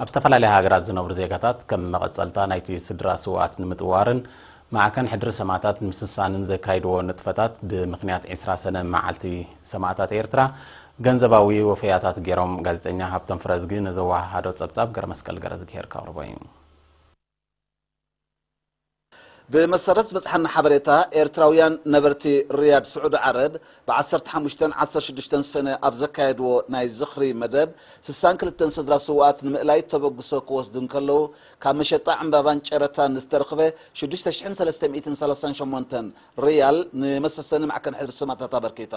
ኣብ ዝተፈላለያ ሃገራት ዝነብሩ ዜጋታት ከም መቐጸልታ ናይቲ ስድራ ስውኣት ንምጥዋርን ማዕከን ሕድሪ ሰማእታት ንምስሳንን ዘካይድዎ ንጥፈታት ብምኽንያት ዕስራ ሰነ መዓልቲ ሰማእታት ኤርትራ ገንዘባዊ ወፈያታት ገይሮም። ጋዜጠኛ ሃብቶም ፍረዝጊ ንዘወሃሃዶ ጸብጻብ ገረመስቀል ገረዝግሄር ከቕርቦ እዩ። ብመሰረት ዝበጽሓና ሓበሬታ፣ ኤርትራውያን ነበርቲ ሪያድ ስዑዲ ዓረብ ብ15 16 ሰነ ኣብ ዘካየድዎ ናይ ዝኽሪ መደብ ስሳን ክልተን ስድራ ስውኣት ንምእላይ ተበግሶ ክወስዱ እንከለዉ፣ ካብ መሸጣ ዕምባባን ጨረታን ዝተረኽበ ሽዱሽተ ሽሕን ሰለስተ ሚእትን ሰላሳን ሸሞንተን ሪያል ንመሰሰኒ ማዕከን ሕድሪ ሰማእታት ኣበርኪታ።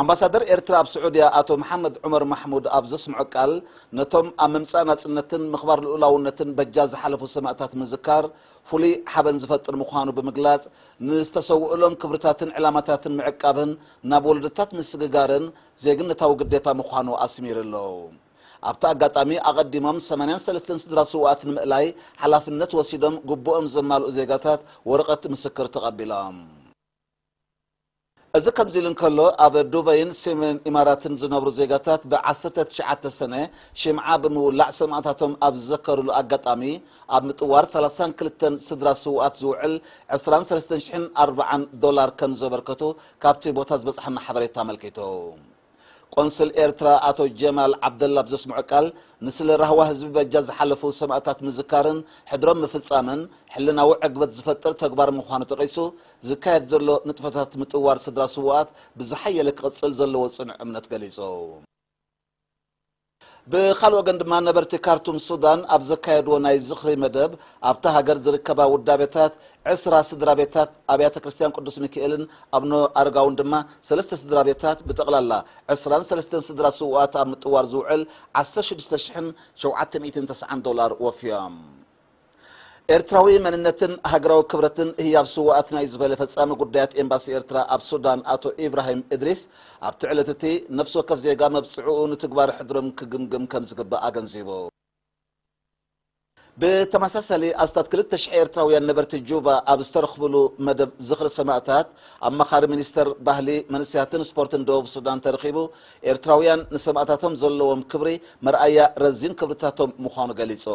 ኣምባሳደር ኤርትራ ኣብ ስዑድያ ኣቶ መሓመድ ዑመር ማሕሙድ ኣብ ዘስምዖ ቃል፣ ነቶም ኣብ ምምጻእ ናጽነትን ምኽባር ልኡላውነትን በጃ ዝሓለፉ ሰማእታት ምዝካር ፍሉይ ሓበን ዝፈጥር ምዃኑ ብምግላጽ፣ ንዝተሰውእሎም ክብርታትን ዕላማታትን ምዕቃብን ናብ ወለዶታት ምስግጋርን ዜግነታዊ ግዴታ ምዃኑ ኣስሚሩ ኣሎ። ኣብቲ ኣጋጣሚ ኣቐዲሞም ሰማንያን ሰለስተን ስድራ ስውኣት ንምእላይ ሓላፍነት ወሲዶም ግቡኦም ዘማልኡ ዜጋታት ወረቐት ምስክር ተቐቢሎም። እዚ ከምዚ ኢሉ እንከሎ፣ ኣብ ዱበይን ሰሜን ኢማራትን ዝነብሩ ዜጋታት ብ19 ሰነ ሽምዓ ብምውላዕ ሰማእታቶም ኣብ ዝዘከሩሉ ኣጋጣሚ፣ ኣብ ምጥዋር ሰላሳን ክልተን ስድራ ስውኣት ዝውዕል ዕስራን ሰለስተን ሽሕን ኣርብዓን ዶላር ከም ዘበርከቱ ካብቲ ቦታ ዝበጽሓና ሓበሬታ ኣመልኪቱ። ቆንስል ኤርትራ ኣቶ ጀማል ዓብደላ ኣብ ዘስምዖ ቃል፣ ንስለ ራህዋ ህዝቢ በጃ ዝሓለፉ ሰማእታት ምዝካርን ሕድሮም ምፍጻምን ሕልናዊ ዕግበት ዝፈጥር ተግባር ምዃኑ ጠቒሱ፣ ዝካየድ ዘሎ ንጥፈታት ምጥዋር ስድራ ስውኣት ብዝሓየለ ክቕጽል ዘለዎ ጽኑዕ እምነት ገሊጹ። ብኻልእ ወገን ድማ፣ ነበርቲ ካርቱም ሱዳን ኣብ ዘካየድዎ ናይ ዝኽሪ መደብ፣ ኣብታ ሃገር ዝርከባ ውዳቤታት ዕስራ ስድራ ቤታት ኣብያተ ክርስቲያን ቅዱስ ሚካኤልን ኣብነ ኣረጋውን ድማ ሰለስተ ስድራ ቤታት ብጠቕላላ ዕስራን ሰለስተን ስድራ ስውኣት ኣብ ምጥዋር ዝውዕል ዓሰርተ ሽዱሽተ ሽሕን ሸውዓተ ሚእትን ተስዓን ዶላር ወፍዮም። ኤርትራዊ መንነትን ሃገራዊ ክብረትን ህያብ ስውኣትና እዩ ዝበለ ፈጻሚ ጉዳያት ኤምባሲ ኤርትራ ኣብ ሱዳን ኣቶ ኢብራሂም እድሪስ፣ ኣብቲ ዕለት እቲ ነፍሲ ወከፍ ዜጋ መብጽዕኡ ንትግባረ ሕድሮም ክግምግም ከም ዝግባእ ኣገንዚቡ። ብተመሳሳሊ፣ ኣስታት ክልተ ሽሕ ኤርትራውያን ነበርቲ ጁባ ኣብ ዝተረኽብሉ መደብ ዝኽሪ ሰማእታት፣ ኣማኻሪ ሚኒስተር ባህሊ፣ መንእሰያትን ስፖርትን ደቡብ ሱዳን ተረኺቡ፣ ኤርትራውያን ንሰማእታቶም ዘለዎም ክብሪ መርኣያ ረዚን ክብርታቶም ምዃኑ ገሊጹ።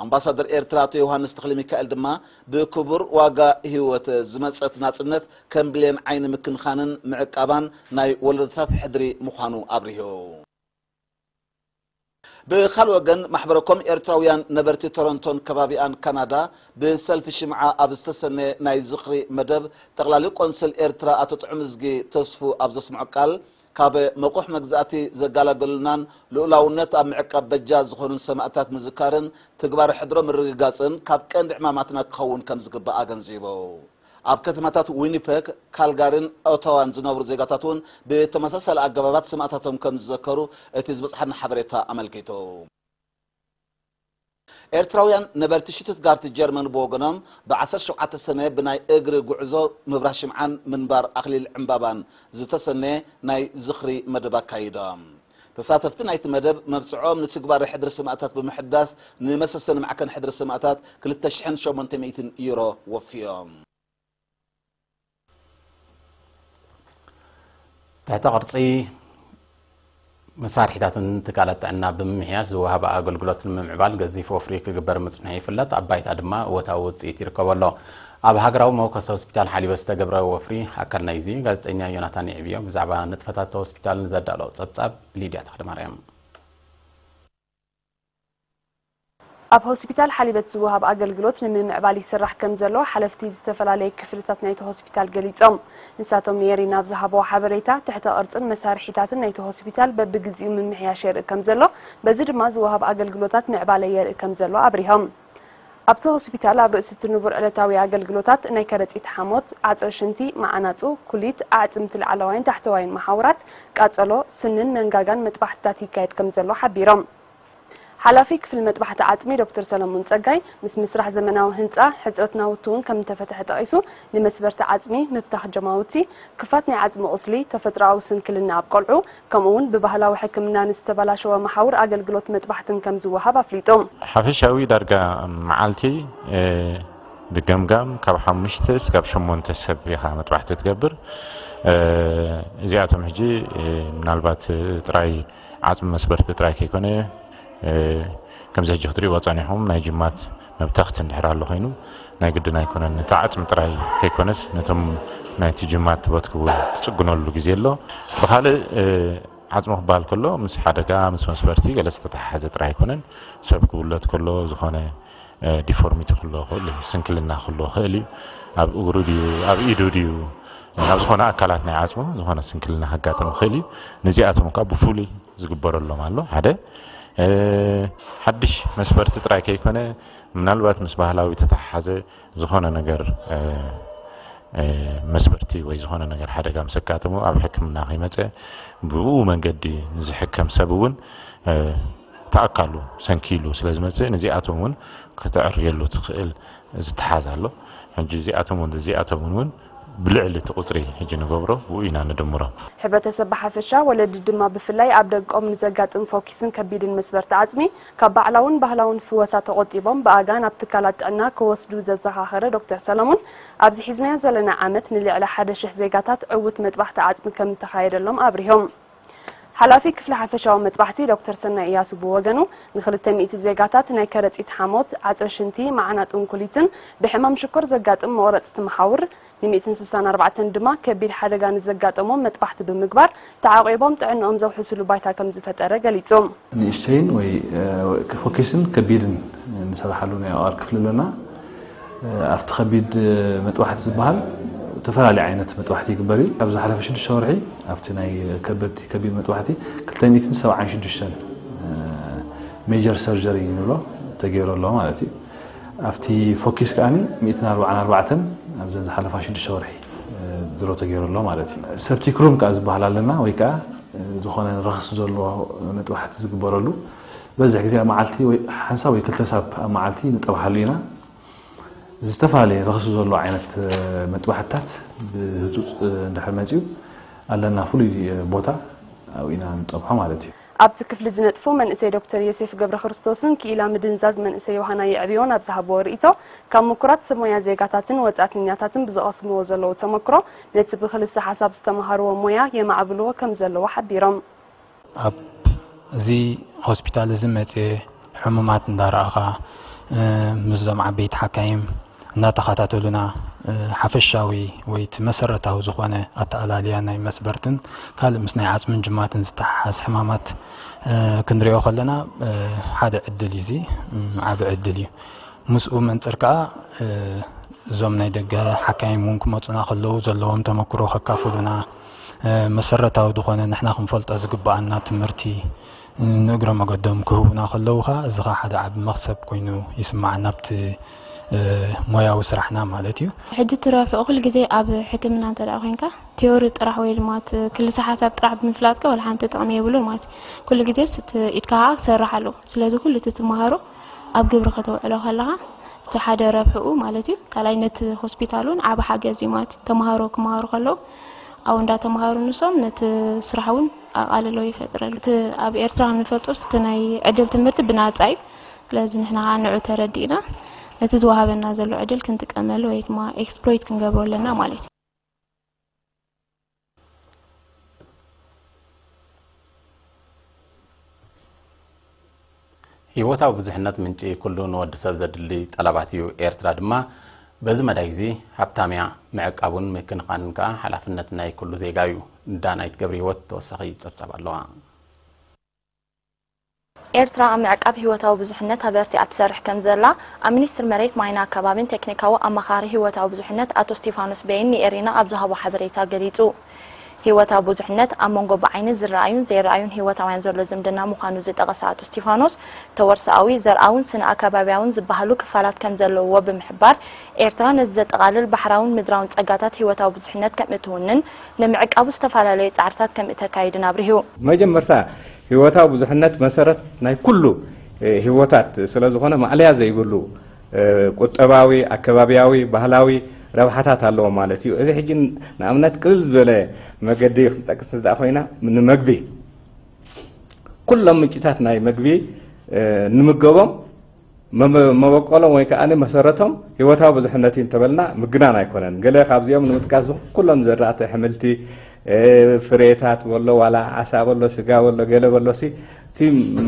ኣምባሳደር ኤርትራ ኣቶ ዮሃንስ ተኽለ ሚካኤል ድማ፣ ብክቡር ዋጋ ህይወት ዝመጸት ናጽነት ከም ብሌን ዓይኒ ምክንኻንን ምዕቃባን ናይ ወለዶታት ሕድሪ ምዃኑ ኣብሪሁ። ብኻልእ ወገን፣ ማሕበረኮም ኤርትራውያን ነበርቲ ቶሮንቶን ከባቢኣን ካናዳ ብሰልፊ ሽምዓ ኣብ ዝተሰነየ ናይ ዝኽሪ መደብ፣ ጠቕላሊ ቆንስል ኤርትራ ኣቶ ጥዑምዝጊ ተስፉ ኣብ ዘስምዖ ቃል፣ ካብ መቑሕ መግዛእቲ ዘጋላገሉናን ልኡላውነት ኣብ ምዕቃብ በጃ ዝኾኑን ሰማእታት ምዝካርን ትግባረ ሕድሮ ምርግጋጽን ካብ ቀንዲ ዕማማትና ክኸውን ከም ዝግባእ ኣገንዚቡ። ኣብ ከተማታት ዊኒፐግ፣ ካልጋሪን ኦታዋን ዝነብሩ ዜጋታት እውን ብተመሳሳሊ ኣገባባት ሰማእታቶም ከም ዝዘከሩ እቲ ዝበጽሓና ሓበሬታ ኣመልኪቱ። ኤርትራውያን ነበርቲ ሽቱትጋርት ጀርመን ብወገኖም፣ ብ17 ሰነ ብናይ እግሪ ጉዕዞ ምብራህ ሽምዓን ምንባር ኣኽሊል ዕምባባን ዝተሰነየ ናይ ዝኽሪ መደብ ኣካይዶም። ተሳተፍቲ ናይቲ መደብ፣ መብጽዖም ንትግባረ ሕድሪ ሰማእታት ብምሕዳስ፣ ንመሰሰኒ ማዕከን ሕድሪ ሰማእታት ክልተ ሽሕን ሸሞንተ ሚእትን ዩሮ ወፍዮም። ትሕተ ቅርጺ መሳርሒታትን ትካላት ጥዕና ብምምሕያሽ ዝወሃብ ኣገልግሎት ንምምዕባል ገዚፍ ወፍሪ ክግበር ምጽንሑ ይፍለጥ። ኣብ ባይታ ድማ እወታዊ ውጽኢት ይርከቦ ኣሎ። ኣብ ሃገራዊ መወከሲ ሆስፒታል ሓሊበ ዝተገብረ ወፍሪ ኣካል ናይዚ። ጋዜጠኛ ዮናታን የዕብዮ ብዛዕባ ንጥፈታት ሆስፒታል ንዘዳሎ ጸብጻብ ሊድያ ተኽለማርያም። ኣብ ሆስፒታል ሓሊበት ዝወሃብ ኣገልግሎት ንምምዕባል ይስራሕ ከም ዘሎ ሓለፍቲ ዝተፈላለየ ክፍልታት ናይቲ ሆስፒታል ገሊጾም። ንሳቶም ንኤሪና ኣብ ዝሃብዎ ሓበሬታ፣ ትሕተ ቅርጽን መሳርሒታትን ናይቲ ሆስፒታል በብግዜኡ ምምሕያሽ የርኢ ከም ዘሎ፣ በዚ ድማ ዝወሃብ ኣገልግሎታት ምዕባለ የርኢ ከም ዘሎ ኣብሪሆም። ኣብቲ ሆስፒታል ኣብ ርእሲ እቲ ንቡር ዕለታዊ ኣገልግሎታት ናይ ከረጺት ሓሞት፣ ዓጽሪ ሽንቲ፣ መዓናጹ፣ ኩሊት፣ ኣዕጽምቲ ላዕለዋይን ታሕተዋይን መሓውራት፣ ቃጸሎ፣ ስንን መንጋጋን መጥባሕትታት ይካየድ ከም ዘሎ ሓቢሮም። ሓላፊ ክፍሊ መጥባሕቲ ዓጽሚ ዶክተር ሰለሙን ጸጋይ፣ ምስ ምስራሕ ዘመናዊ ህንጻ፣ ሕጽረት ናውቲ እውን ከም እተፈትሐ ጠቒሱ፣ ንመስበርቲ ዓጽሚ፣ ምብታኽ ጀማውቲ፣ ክፋት ናይ ዓጽሚ ቁስሊ፣ ተፈጥሮኣዊ ስንክልና ኣብ ቆልዑ፣ ከምኡ እውን ብባህላዊ ሕክምና ንዝተበላሸወ መሓውር ኣገልግሎት መጥባሕትን ከም ዝወሃብ ኣፍሊጡ። ሓፈሻዊ ዳርጋ መዓልቲ፣ እ፣ ብገምጋም ካብ ሓሙሽተ እስካብ ሸሞንተ ሰብ ኢኻ መጥባሕቲ ትገብር። እ፣ እዚኣቶም ሕጂ፣ እ፣ ምናልባት ጥራይ ዓጽሚ መስበርቲ ጥራይ ከይኮነ፣ ከምዚ ሕጂ ክትሪእዎ ጸኒሕኩም ናይ ጅማት መብተኽቲ እንድሕር ኣሎ ኮይኑ ናይ ግድን ኣይኮነን። ነቲ ዓጽሚ ጥራይ ከይኮነስ ነቶም ናይቲ ጅማት ትበትክቡ ትጽግነሉ ግዜ ኣሎ። ብኻልእ ዓጽሚ ክበሃል ከሎ ምስ ሓደጋ ምስ መስበርቲ ገለ ዝተተሓሓዘ ጥራይ ኣይኮነን። ሰብ ክውለድ ከሎ ዝኾነ ዲፎርሚቲ ክህልዎ ይኽእል እዩ፣ ስንክልና ክህልዎ ይኽእል እዩ። ኣብ እግሩ ድዩ ኣብ ኢዱ ድዩ ናብ ዝኾነ ኣካላት ናይ ዓጽሙ ዝኾነ ስንክልና ከጋጥም ይኽእል እዩ። ነዚኣቶም ከዓ ብፍሉይ ዝግበረሎም ኣሎ። ሓደ ሓድሽ መስበርቲ ጥራይ ከይኮነ ምናልባት ምስ ባህላዊ ተተሓሓዘ ዝኾነ ነገር መስበርቲ ወይ ዝኾነ ነገር ሓደጋ ምስ ኣጋጠሞ ኣብ ሕክምና ከይመፀ ብኡ መንገዲ ንዝሕከም ሰብ እውን ተኣካሉ ሰንኪሉ ስለ ዝመፅእ ነዚኣቶም እውን ከተዕርየሉ ትኽእል ዝተሓዝ ኣሎ። ሕጂ እዚኣቶም እውን እዚኣቶም እውን ብልዕሊ እቲ ቁፅሪ ሕጂ ንገብሮ ብኡ ኢና ንድምሮ። ሕብረተሰብ ብሓፈሻ ወለዲ ድማ ብፍላይ ኣብ ደቆም ንዘጋጥም ፎኪስን ከቢድን መስበርቲ ዓፅሚ ካብ ባዕላውን ባህላውን ፍወሳ ተቆጢቦም ብኣጋ ናብ ትካላት ጥዕና ክወስዱ ዘዘኻኸረ ዶክተር ሰለሙን ኣብዚ ሒዝናዮ ዘለና ዓመት ንልዕሊ ሓደ ሽሕ ዜጋታት ዕውት መጥባሕቲ ዓፅሚ ከም እተኻየደሎም ኣብሪሆም። ሓላፊ ክፍሊ ሓፈሻዊ መጥባሕቲ ዶክተር ሰናይ እያሱ ብወገኑ ንክልተ ሚእቲ ዜጋታት ናይ ከረፂት ሓሞት፣ ዓፅሪ ሽንቲ፣ መዓናጥን ኩሊትን ብሕማም ሽኮር ዘጋጥም መቑረፅቲ መሓውር፣ ን ሚእትን ስሳን ኣርባዕተን ድማ ከቢድ ሓደጋ ንዘጋጠሞም መጥባሕቲ ብምግባር ተዓቒቦም ጥዕንኦም ዘውሕስሉ ባይታ ከም ዝፈጠረ ገሊፁ። ንእሽተይን ወይ ፎኪስን ከቢድን ንሰርሓሉ ናይ ኣዋር ክፍሊ ኣለና። ኣብቲ ከቢድ መጥባሕቲ ዝበሃል ዝተፈላለዩ ዓይነት መጥባሕቲ ይግበር እዩ። ኣብ ዝሓለፈ ሽዱሽተ ወርሒ ኣብቲ ናይ ከበድቲ ከቢድ መጥባሕቲ ክልተ ሚእትን ሰብዓን ሽዱሽተን ሜጀር ሰርጀሪ ንብሎ ተገይሩ ኣሎ ማለት እዩ። ኣብቲ ፎኪስ ከኣ ሚእትን ኣርባዓን ኣርባዕተን ኣብዘን ዝሓለፋ ሽዱሽተ ወርሒ ድሮ ተገይሩ ኣሎ ማለት እዩ። ሰፕቲክ ሩም ከኣ ዝበሃል ኣለና ወይ ከኣ ዝኾነ ረኽሲ ዘለዎ መጥባሕቲ ዝግበረሉ ዝበዝሕ ግዜ ኣብ መዓልቲ ወይ ሓንሳብ ወይ ክልተ ሳብ ኣብ መዓልቲ ንጠብሓሉ ኢና። ዝተፈላለየ ረኽሲ ዘለዎ ዓይነት መጥባሕትታት ብህፁፅ እንድሕር መፅዩ ኣለና ፍሉይ ቦታ ኣብኡ ኢና ንጠብሖ ማለት እዩ። ኣብቲ ክፍሊ ዝነጥፉ መንእሰይ ዶክተር ዮሴፍ ገብረክርስቶስን ክኢላ ምድንዛዝ መንእሰይ ዮሃና የዕብዮን ኣብ ዝሃብዎ ርእይቶ፣ ካብ ምኩራት ሰብ ሞያ ዜጋታትን ወጻእተኛታትን ብዝቐስምዎ ዘለዉ ተመክሮ፣ ነቲ ብክልሰ ሓሳብ ዝተመሃርዎ ሞያ የማዕብልዎ ከም ዘለዉ ሓቢሮም። ኣብ እዚ ሆስፒታል እዚ መጽየ ሕሙማት እንዳረኣኻ ምስዞም ዓበይቲ ሓካይም እናተኻታተሉና ሓፈሻዊ ወይ እቲ መሰረታዊ ዝኾነ ኣተኣላልያ ናይ መስበርትን ካልእ ምስ ናይ ዓጽምን ጅማትን ዝተሓሓዝ ሕማማት ክንሪኦ ከለና ሓደ ዕድል እዩ እዚ ዓቢ ዕድል እዩ። ምስኡ መንጽር ከኣ እዞም ናይ ደገ ሓካይም እውን ክመጹና ከለዉ ዘለዎም ተመክሮ ከካፍሉና መሰረታዊ ዝኾነ ንሕና ክንፈልጦ ዝግበኣና ትምህርቲ ንእግረ መገዶም ክህቡና ከለዉ ከኣ እዚ ከኣ ሓደ ዓቢ መኽሰብ ኮይኑ ይስምዓና ኣብቲ ሞያዊ ስራሕና ማለት እዩ። ሕጂ እቲ ረብሕኡ ኩሉ ግዜ ኣብ ሕክምና እንተ ደኣ ኮይንካ ቲዮሪ ጥራሕ ወይ ድማ እቲ ክልሰ ሓሳብ ጥራሕ ብምፍላጥካ ዋላ ሓንቲ ጥቕሚ የብሉን ማለት እዩ። ኩሉ ግዜስ እቲ ኢድካ ከኣ ክሰርሕ ኣለዎ። ስለዚ ኩሉ እቲ ትመሃሮ ኣብ ግብሪ ከተውዕሎ ከለኻ እቲ ሓደ ረብሕኡ ማለት እዩ። ካልኣይ ነቲ ሆስፒታል እውን ዓቢ ሓገዝ እዩ ማለት እዩ። ተምሃሮ ክመሃሩ ከለዉ ኣብኡ እንዳተምሃሩ ንሶም ነቲ ስራሕ እውን ኣቓልሎ ይፈጥረሉ። እቲ ኣብ ኤርትራ ከም ንፈልጦስ እቲ ናይ ዕድል ትምህርቲ ብናጻ እዩ። ስለዚ ንሕና ከዓ ንዑ ተረዲእና ነቲ ዝወሃበና ዘሎ ዕድል ክንጥቀመሉ ወይ ድማ ኤክስፕሎይት ክንገብሮ ኣለና ማለት እዩ። ህይወታዊ ብዙሕነት ምንጪ ኩሉ ንወዲ ሰብ ዘድሊ ጠለባት እዩ። ኤርትራ ድማ በዚ መዳይ እዚ ሃብታም እያ። ምዕቃቡን ምክንኻንን ከኣ ሓላፍነት ናይ ኩሉ ዜጋ እዩ። ዳናይት ገብረህይወት ተወሳኺ ጸብጻብ ኣለዋ። ኤርትራ ኣብ ምዕቃብ ህይወታዊ ብዙሕነት ኣበርቲዓ ትሰርሕ ከም ዘላ ኣብ ሚኒስትሪ መሬት፣ ማይን ኣከባቢን ቴክኒካዊ ኣማኻሪ ህይወታዊ ብዙሕነት ኣቶ እስቲፋኖስ በየን ንኤሪና ኣብ ዝሃቦ ሓበሬታ ገሊጹ። ህይወታዊ ብዙሕነት ኣብ መንጎ ብዓይኒ ዝረኣዩን ዘይረኣዩን ህይወታውያን ዘሎ ዝምድና ምዃኑ ዝጠቐሰ ኣቶ እስቲፋኖስ፣ ተወርሶኣዊ፣ ዘርኣውን ስነ ኣከባብያውን ዝበሃሉ ክፋላት ከም ዘለውዎ ብምሕባር፣ ኤርትራ ነዚ ዘጠቓልል ባሕራውን ምድራውን ጸጋታት ህይወታዊ ብዙሕነት ከም እትውንን ንምዕቃቡ ዝተፈላለዩ ጻዕርታት ከም እተካይድን ኣብሪሁ። መጀመርታ ህይወታዊ ብዙሕነት መሰረት ናይ ኩሉ ህይወታት ስለዝኾነ ማእለያ ዘይብሉ ቁጠባዊ፣ ኣከባብያዊ፣ ባህላዊ ረብሓታት ኣለዎ ማለት እዩ። እዚ ሕጂ ንኣብነት ቅልል ዝበለ መገዲ ክንጠቅስ እንተደኣ ኮይና ንመግቢ ኩሎም ምንጭታት ናይ መግቢ ንምገቦም መበቆሎም ወይ ከዓ መሰረቶም ህይወታዊ ብዙሕነት እዩ እንተበልና ምግናን ኣይኮነን። ገለ ካብዚኦም ንምጥቃስ ኩሎም ዘራእቲ ኣሕምልቲ፣ ፍሬታት በሎ ዋላ ዓሳ በሎ ስጋ በሎ ገለ በሎሲ እቲ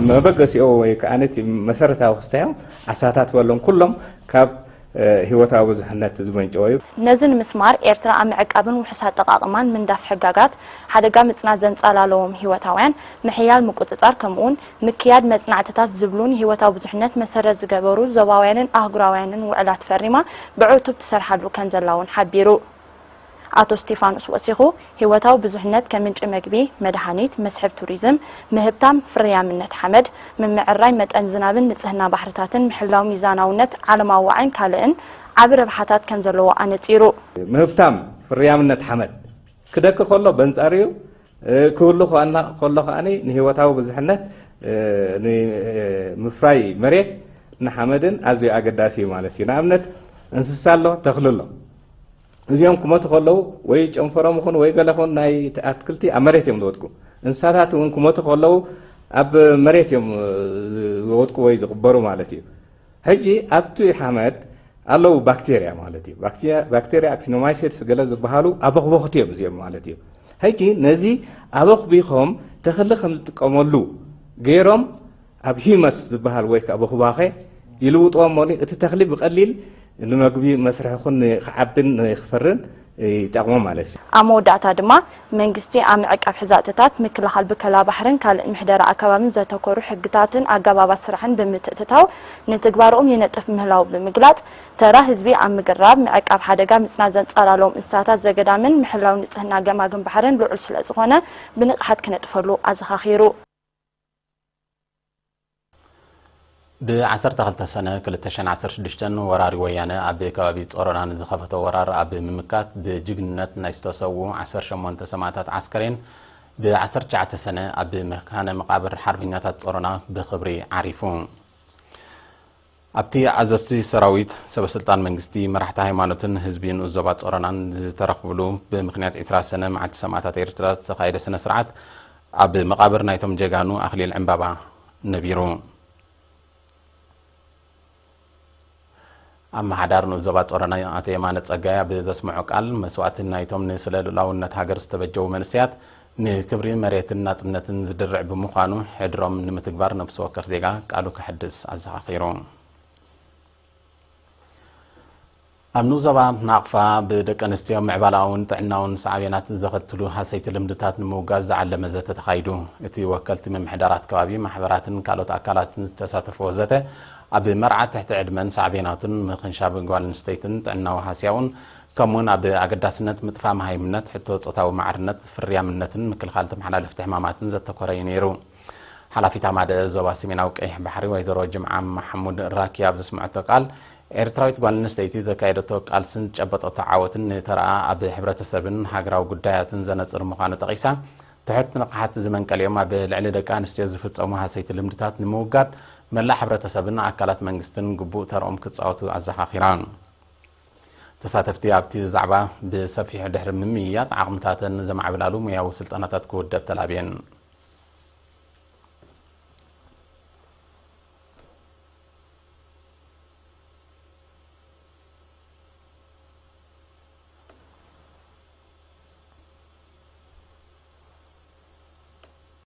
መበገሲኦ ወይ ከዓ ነቲ መሰረታዊ ክስታዮም ኣሳታትፈሎም ኩሎም ካብ ህይወታዊ ብዙሕነት ዝመንጨወ እዩ። ነዚ ንምስማር ኤርትራ ኣብ ምዕቃብን ውሑስ ኣጠቓቕማን ምንዳፍ ሕጋጋት ሓደጋ ምጽናት ዘንጻላለዎም ህይወታውያን ምሕያል ምቁጽጻር ከምኡውን ምክያድ መጽናዕትታት ዝብሉ ንህይወታዊ ብዙሕነት መሰረት ዝገበሩ ዞባውያንን ኣህጉራውያንን ውዕላት ፈሪማ ብዕቱብ ትሰርሓሉ ከምዘላ እውን ሓቢሩ። ኣቶ ስቴፋኖስ ወሲኹ፣ ህይወታዊ ብዙሕነት ከም ምንጪ መግቢ፣ መድሃኒት፣ መስሕብ ቱሪዝም፣ ምህብታም ፍርያምነት ሓመድ፣ ምምዕርራይ መጠን ዝናብን ንጽህና ባሕርታትን ምሕላው ሚዛናውነት ዓለማዊ ዋዒን ካልእን ዓቢ ረብሓታት ከም ዘለዎ ኣነጺሩ። ምህብታም ፍርያምነት ሓመድ ክደኪ ከሎ በንጻሪኡ ክህሉ ከሎ ከኣ ንህይወታዊ ብዙሕነት ንምፍራይ መሬት ንሓመድን ኣዝዩ ኣገዳሲ እዩ ማለት እዩ። ንኣብነት እንስሳ ኣሎ፣ ተኽሊ ኣሎ። እዚኦም ክመቱ ከለዉ ወይ ጨንፈሮም ይኹን ወይ ገለ ኹን ናይ ኣትክልቲ ኣብ መሬት እዮም ዝወድቁ። እንስሳታት እውን ክመቱ ከለዉ ኣብ መሬት እዮም ዝወድቁ ወይ ዝቕበሩ ማለት እዩ። ሕጂ ኣብቲ ሓመድ ኣለዉ ባክቴርያ ማለት እዩ። ባክቴርያ ኣክቲኖማይሴትስ ገለ ዝበሃሉ ኣበኽቦኽቲ እዮም እዚኦም ማለት እዩ። ሕጂ ነዚ ኣበኽቢኾም ተኽሊ ከም ዝጥቀመሉ ገይሮም ኣብ ሂመስ ዝበሃል ወይ ከዓ በኹባኸ ይልውጥዎ እሞ እቲ ተኽሊ ብቐሊል ንመግቢ መስርሒ ኹን ንክዓብን ንክፈርን ይጠቕሞ ማለት እዩ። ኣብ መወዳእታ ድማ መንግስቲ ኣብ ምዕቃብ ሕዛእትታት ምክልኻል ብከላ ባሕርን ካልእ ምሕደራ ኣከባብን ዘተኮሩ ሕግታትን ኣገባባት ስራሕን ብምትእትታው ንትግባርኦም ይነጥፍ ምህላው ብምግላጽ ተራ ህዝቢ ኣብ ምግራብ ምዕቃብ ሓደጋ ምጽናት ዘንጻላለዎም እንስሳታት ዘገዳምን ምሕላው ንጽህና ገማግም ባሕርን ልዑል ስለዝኾነ ብንቕሓት ክነጥፈሉ ኣዘኻኺሩ። ብ ዓሰርተ ክልተ ሰነ ክልተ ሽሕን ዓሰርተ ሽዱሽተን ወራሪ ወያነ ኣብ ከባቢ ጾሮና ንዝኸፈቶ ወራር ኣብ ምምካት ብጅግንነት ናይ ዝተሰዉ ዓሰርተ ሸሞንተ ሰማእታት ዓስከሬን ብ ዓሰርተ ትሽዓተ ሰነ ኣብ መካነ መቓብር ሓርበኛታት ጾሮና ብኽብሪ ዓሪፉ። ኣብቲ ኣዘዝቲ ሰራዊት፣ ሰበ ስልጣን መንግስቲ፣ መራሕቲ ሃይማኖትን ህዝቢ ንኡስ ዞባ ጾሮናን ዝተረኽብሉ ብምኽንያት ዒስራ ሰነ መዓልቲ ሰማእታት ኤርትራ ዝተኻየደ ስነ ስርዓት ኣብ መቓብር ናይቶም ጀጋኑ ኣኽሊል ዕምባባ ነቢሩ። ኣመሓዳሪ ንኡስ ዞባ ጾሮና ኣቶ የማነ ጸጋይ ኣብ ዘስምዖ ቃል፣ መስዋእቲ ናይቶም ንስለ ልኡላውነት ሃገር ዝተበጀዉ መንእሰያት ንክብሪ መሬትን ናጽነትን ዝድርዕ ብምዃኑ ሕድሮም ንምትግባር ነፍሲ ወከፍ ዜጋ ቃሉ ከሐድስ ኣዘኻኺሩ። ኣብ ንኡስ ዞባ ናቕፋ ብደቂ ኣንስትዮ ምዕባለኣውን ጥዕናውን ሳዕቤናት ዘኸትሉ ሃሰይቲ ልምድታት ንምውጋድ ዝዓለመ ዘተ ተኻይዱ። እቲ ወከልቲ ምምሕዳራት ከባቢ፣ ማሕበራትን ካልኦት ኣካላትን ዝተሳተፍዎ ዘተ፣ ኣብ መርዓ ትሕቲ ዕድመን ሳዕቤናቱን ምኽንሻብ ጓል ኣንስተይትን ጥዕናዊ ሃስያኡን ከምኡውን ኣብ ኣገዳስነት ምጥፋእ መሃይምነት፣ ሕቶ ጾታዊ ማዕርነት፣ ፍርያምነትን ምክልኻል ተመሓላለፍቲ ሕማማትን ዘተኮረ እዩ ነይሩ። ሓላፊት ኣማደ ዞባ ሰሜናዊ ቀይሕ ባሕሪ ወይዘሮ ጅምዓ ማሕሙድ ራኪ ኣብ ዘስምዐቶ ቃል፣ ኤርትራዊት ጓል ኣንስተይቲ ዘካየደቶ ቃልስን ዝጨበጠቶ ዓወትን ንተረኣ ኣብ ሕብረተሰብን ሃገራዊ ጉዳያትን ዘነጽር ምዃኑ ጠቒሳ፣ ትሑት ንቕሓት ዝመንቀሊኦም ኣብ ልዕሊ ደቂ ኣንስትዮ ዝፍጸሙ ሃሰይቲ ልምድታት ንምውጋድ መላእ ሕብረተሰብን ኣካላት መንግስትን ግቡእ ተርኦም ክጻወቱ ኣዘኻኺራ። ተሳተፍቲ ኣብቲ ዛዕባ ብሰፊሑ ድሕሪ ምምይያጥ ዓቕምታተን ዘማዕብላሉ ሙያዊ ስልጠናታት ክውደብ ተላብየን።